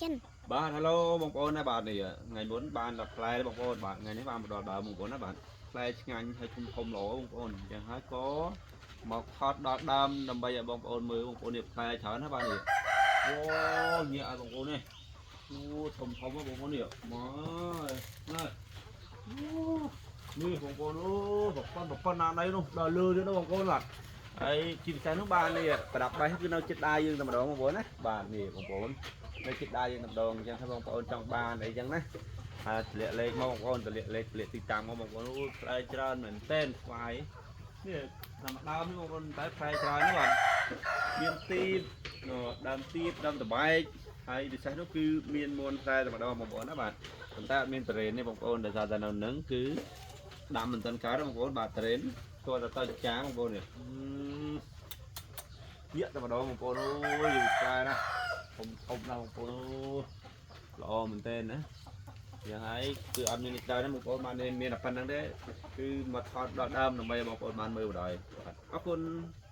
ចិន បាទ Hello បងប្អូនណាបាទនេះថ្ងៃមុនបានដល់ផ្លែបងប្អូនបាទថ្ងៃនេះបានមកដល់ដើមបងប្អូនណាបាទផ្លែឆ្ងាញ់ហើយធំធំល្អបងប្អូនអញ្ចឹងហើយក៏មកថតដល់ដើមដើម្បីឲ្យបងប្អូនមើលបងប្អូននេះផ្លែច្រើនណាបាទនេះអូញាក់ឲ្យបងប្អូននេះអូធំធំបងប្អូននេះមកណានេះបងប្អូនអូប្រព័ន្ធប្រព័ន្ធណាណៃនោះដល់លើទៀតបងប្អូនបាទហើយជាពិសេសនោះបាទនេះប្រដាប់បេះគឺនៅចិត្តដៃយើងតែម្ដងបងប្អូនណាបាទនេះបងប្អូន នៅជិតដៃយើងម្ដងអញ្ចឹងថាបងប្អូនចង់បានអីចឹងណាហើយទម្លាក់លេខមកបងប្អូនទម្លាក់លេខទម្លាក់ទីតាំងមកបងប្អូនអូផ្លែច្រើនមែនទែនស្វាយនេះតាមដើមនេះបងប្អូនតែផ្លែច្រើនណាស់បាទមានទីបដើមទីបដើមតបែកហើយពិសេសនោះគឺមានមួនផ្លែតែម្ដងបងប្អូនណាបាទប៉ុន្តែអត់មានតរេនទេបងប្អូនដោយសារតែនៅនឹងគឺដាំមិនទាន់កើតទេបងប្អូនបាទតរេនទោះតែទៅចាបងប្អូននេះញាក់តែម្ដងបងប្អូនអូយផ្លែណាស់ ធំធំណាស់បងប្អូនល្អមែនទែនណាយ៉ាងហើយគឺអត់មាននេះដែរណាបងប្អូនបានមានតែប៉ុណ្្នឹងទេគឺមកថតដល់ដើមដើម្បីបងប្អូនបានមើលបណ្ដោយបាទអរគុណ។